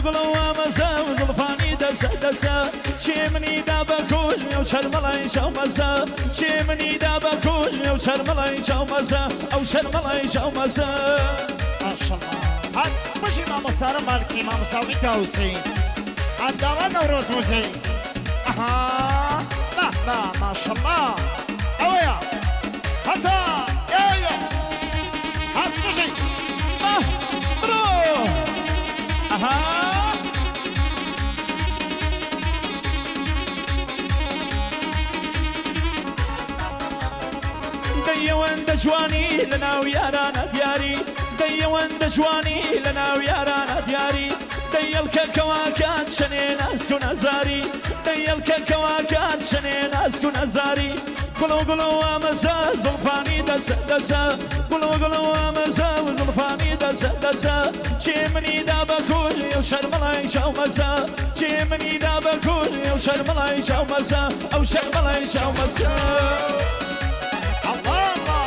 گوڵۆ ئامەزە و زوڵفانی دەسە دەسە چێ منی دا بە کوژ ئەو چەرمەڵای چاو مەزە چێ منی دا بە کوژ ئەو چەرمەڵای چاو مەزە ئەو چەرمەڵای چاو مەزە. ماشاءاللە هەر بژی مامۆستارە مالکی مامۆستا ویتا حوسین ئەنداما نەورۆز موزی ئەها بە بە ماشاءاللە ئەوەیە هەسا ئەیە هەر بژی. ئاه بڕۆ ئەها. دەی ئەوەندە جوانی لە ناو یارانە دیاری دەی ئەوەندە جوانی لە ناو یارانە دیاری دەی ئەڵکە کەواکان چەنێ ناسک و نازاری دەی ئەڵکە کەواکان چەنێ ناسک و نازاری گوڵۆ گوڵۆ ئامەزە زوڵفانی دەسە دەسە گوڵۆ گوڵۆ ئامەزە و زوڵفانی دەسە دەسە چێ منی دا بە کوژی ئەو شەرمەڵای چاو مەزە چێ منی دا بە کوژی ئەو شەرمەڵای چاو مەزە ئەو شەرمەڵای چاو مەزە. الله الله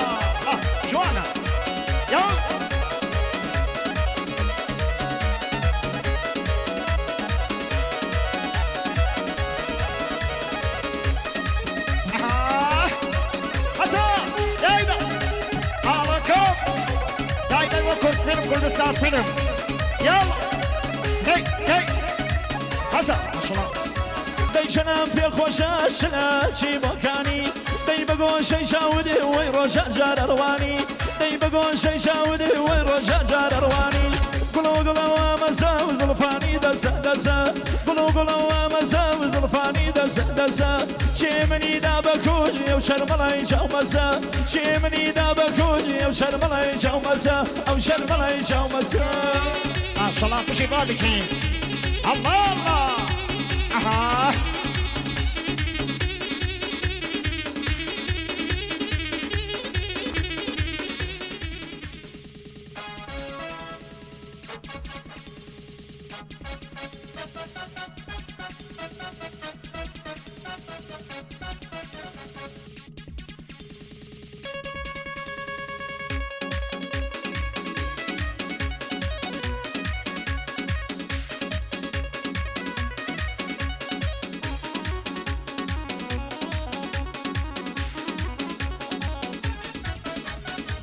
آه جوانە یا آه هەسا یایدا ئاڵەکەم تایبەت وە کورد فیلم کوردستان فیلم یاڵا هەی هەی هەسا ماشەڵڵا. دەی چەنم پێ خۆشە شنە چی بۆکانی دەی بە گۆشەی چاودێ وەی ڕۆژان جارە ڕوانی دەی بە گۆشەی چاودێ وەی ڕۆژان جارە ڕوانی گوڵۆ گوڵۆ ئامەزە و زوڵفانی دەسە دەسە گوڵۆ گوڵۆ ئامەزە و زوڵفانی دەسە دەسە چێ منی دا بە کوژی ئەو شەرمەڵای چاو مەزە چێ منی دا بە کوژی ئەو شەرمەڵای چاو مەزە ئەو شەرمەڵای چاو مەزە. ماشەڵڵا بژی مالکی الله الله ئەها.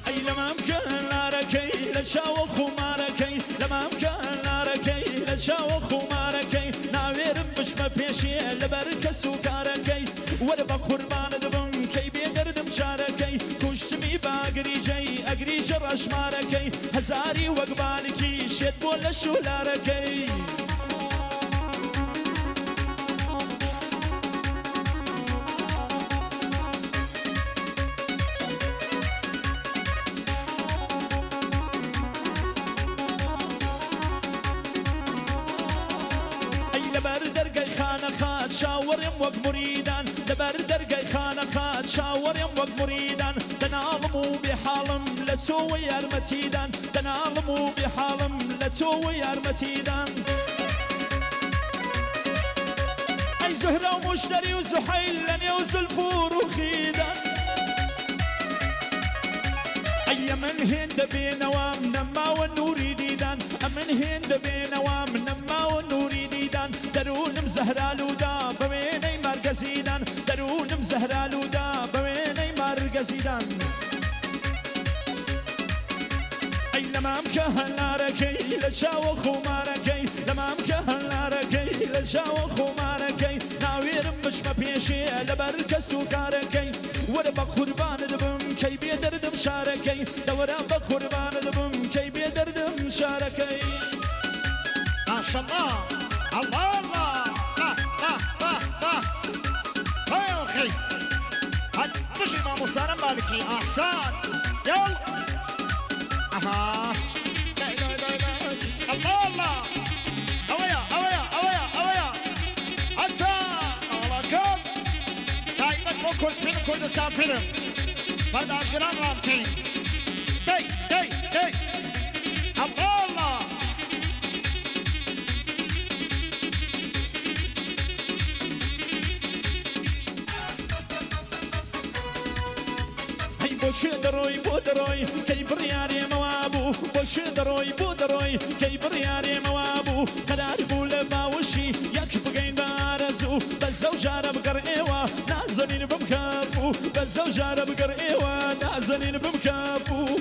ئەی لە مامکە لارەکەی لە چاوە خومارەکەی لە مامکە لارەکەی لە چاوە خومارەکەی ناوێرم بچمە پێشێ لەبەر کەس و کارەکەی وەرە بە قوربانت بم کەی بێ دەردم چارەکەی کوشتمی بە ئەگریجەی ئەگریجە ڕەشمارەکەی هەزاری وەک بالکی شێت بۆ لەش و لارەکەی. ئەی لەبەر دەرگای خانەقات چاوەڕێم وەک موریدان لەبەر دەرگای خانەقات چاوەڕێم وەک موریدان دەناڵم و بێ حاڵم لە تۆوە یارمەتیدان دەناڵم و بێ حاڵم لە تۆوە یارمەتیدان. ئەی زوهرە و موشتەری و زوحەیل لە نێو زولف و ڕوخیدان. ئەی ئەمن هێندە بێ نەوام نەماوە نووری دیدان ئەمن هێندە بێ نەوام نەماوە نووری دیدان دەروونم زەهرالوودا بە وێنەی مارگەزیدان دەروونم زەهرالوودا بە وێنەی مارگەزیدان. ئەی لە مامکە هەنارەکەی لە چاوە خومارەکەی لە مامکە هەنارەکەی لە چاوە خومارەکەی ناوێرم بچمە پێشێ لەبەر کەس و کارەکەی وەرە بە قوربانت بم کەی بێ دەردم شارەکەی دەوەرە بە قوربانت بم کەی بێ دەردم شارەکەی. ماشاءاللە اللە اللە با با با با هەی ئۆخی هەر بژی مامۆستارم مالکی ئەحسان یاڵ ئەها لای لای لای لای اللە اللە ئەوەیە ئەوەیە ئەوەیە ئەوەیە ئەسا ئاڵاکەم تایبەت بۆ کورد فیلم کوردستان فیلم بەرداشگران ڕامتین دەی دەی دەی اللە اللە. هەی بۆ کوێ دەڕۆی بۆ دەڕۆی کەی بڕیارێ مەوابوو بۆ کوێ دەڕۆی بۆ دەڕۆی کەی بڕیارێ مەوابوو قەرار. بەزەو جارە بگەڕێوە نازەنین بمکە فوو.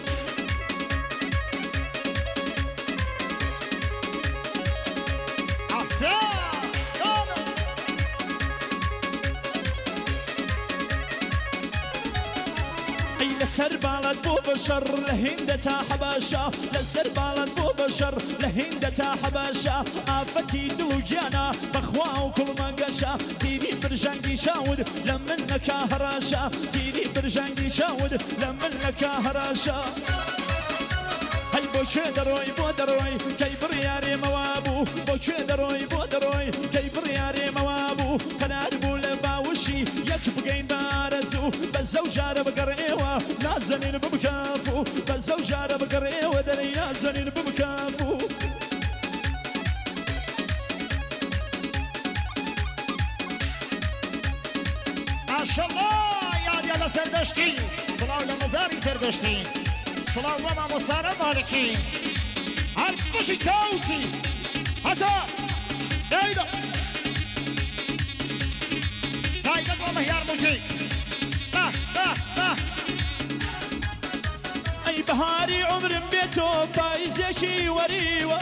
ئەی لەسەر باڵت بۆ بەشەڕ لە هیندە تا حەباشە لەسەر باڵت بۆ بەشەڕ لە هیندە تا حەباشە ئافەتی دڵ و گیانە بەخوا و کوڵمە گەشە تیری برژانگی چاوت لە من نەکا هەڕاشە تیری برژانگی چاوت لە من نەکا هەڕاشە. هەی بۆ کوێ دەڕۆی بۆ دەڕۆی کەی بڕیارێ مەوابوو بۆ کوێ دەڕۆی بۆ دەڕۆی کەی بڕیارێ مەوابوو قەرار بوو لە باوشی یەک بگەین بە ئارەزوو بە زەو جارە بگەڕێوە نازەنین بمکە فوو بە زەو جارە بگەڕێوە دەرێی نازەنین بمکە فوو. ماشەڵا یاریە لە سەردەشتی سڵاو لە مەزاری سەردەشتی سڵاو بۆ مامۆستارە مالکی هەر بژی تاوسی هەزار دایدە تایبەت بۆ مەهیار موزیک با با با. ئەی بەهاری عومرم بێ تۆ پایزێکی وەریوە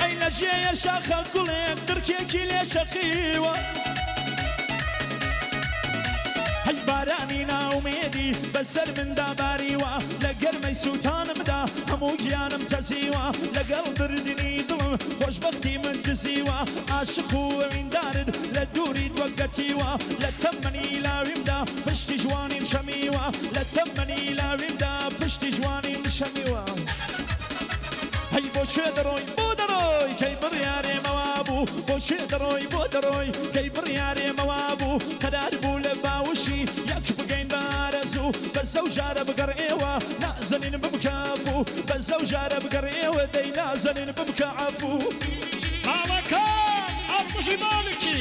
ئەی لە جێیە شاخە گوڵێک دڕکێکی لێ شەقیوە هەی بارانی نائومێدی بەسەر مندا باریوە لە گەرمەی سووتانمدا هەموو گیانم تەزیوە لەگەڵ بردنی دڵم خۆشبەختی من دزیوە عاشق و ئەویندارت لە دووریت وەک گەتیوە لە تەمەنی لاویمدا پشتی جوانیم شەمیوە لە تەمەنی لاویمدا پشتی جوانیم شەمیوە. هەی بۆ کوێ دەڕۆی بۆ دەڕۆی کەی بڕیارێ مەوابوو بۆ کوێ دەڕۆی بۆ دەڕۆی کەی بڕیارێ مەوابوو قەرار بوو لە باوشی یەک بگەین بە ئارەزوو بە زەو جارە بگەڕێوە نازەنین بمکە عەفوو بە زەو جارە بگەڕێوە دەی نازەنین بمکە عەفوو. ماڵەکان ئەڵقژی مالکی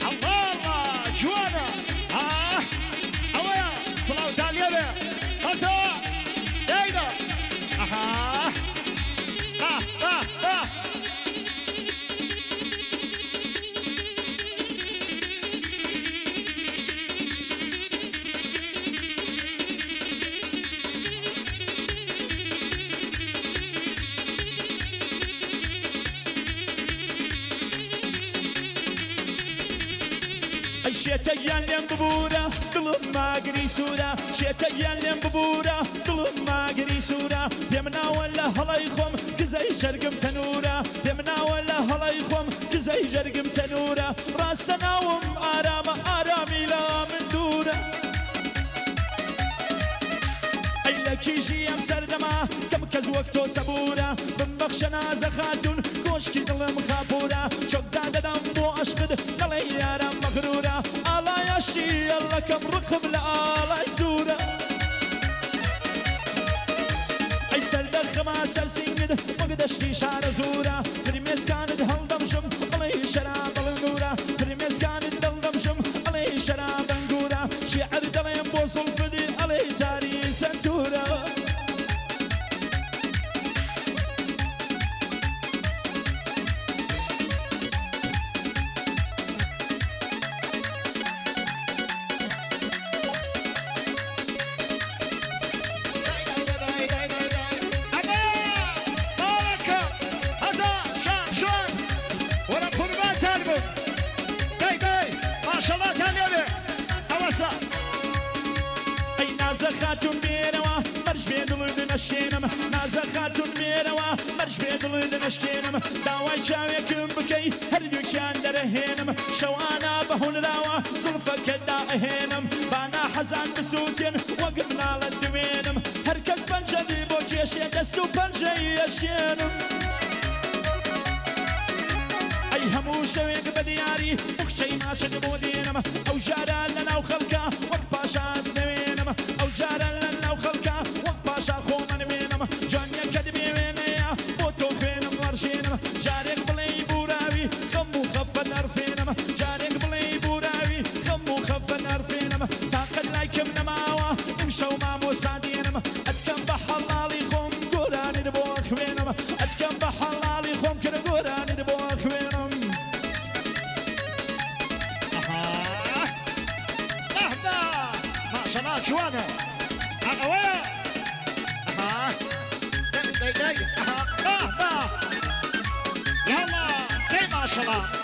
اللە اللە جوانە ئاه ئەوەیە سڵاوتان لێبێ بەسە دایدە ئەها ئاه ئاه ئاه. ئەی شێتە گیان لێم ببوورە دڵم ماگری سوورە شێتە گیان لێم ببوورە دڵم ماگری سوورە پێم ناوە لە هەڵەی خۆم کزەی جەرگم تەنوورە پێم ناوە لە هەڵەی خۆم کزەی جەرگم تەنوورە ڕاستە ناوم ئارامە ئارامی لە من دوورە. ئەی لە کیژی ئەم سەردەمە کەم کەس وەک تۆ سەبوورە بمبەخشە نازە خاتوون کۆشکی دڵم خاپوورە چۆک دادەدەم بۆ عەشقت دەڵێی یارم مەغروورە ئاڵای ئاشتی ئەڵەکەم ڕقم لە ئاڵای سوورە ئەی سەردەخەمە سەر سینگت وەک دەشتی شارەزوورە فرمێسکانت هەڵدەمژم ئەڵێی شەراب ئەڵنگوورە فرمێسکانت دڵدەمژم ئەڵێی شەراب ئەنگوورە شیعر دەڵێم بۆ زوڵفت ئەڵێی تاری سەنتوورە. ئەی نازە خاتوون بێرەوە مەرج بێ دڵت نەشکێنم نازە خاتوون بێرەوە مەرج بێ دڵت نەشکێنم داوای چاوێکم بکەی هەردووکیان دەرەهێنم شەوانە بە هونراوە زوڵفەکەت دائەهێنم با ناحەزان بسووتێن وەک مناڵت دوێنم هەرکەس پەنجەت بۆ کێشێ دەست و پەنجەی ئەشکێنم. ئەی هەموو شەوێک بە دیاری بوخچەی ماچت بۆ دێنم ئەو جارە لە ناو خەڵکا وەک پاشات نەوێنم ئەو جارە لە ناو خەڵکا وەک پاشا خۆمە نوێنم جوانیەکەت بێ وێنەیە بۆ تۆ خوێنم وەڕژێنم جارێک بڵێی بوراوی خەم و خەفەت ئەڕفێنم جارێک بڵێی بوراوی خەم و خەفەت ئەڕفێنم تاقەت لایکم نەماوە ئیمشەو مامۆستا دێنم ئەتکەم بە حەڵاڵی خۆم گۆرانیت بۆ ئەخوێنم ئەتکەم بە حەڵاڵی خۆم کرە گۆرانیت بۆ ئەخوێنم. ئەها. ماشەڵا.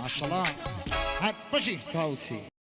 ماشەڵا هەر بژی تاوسی.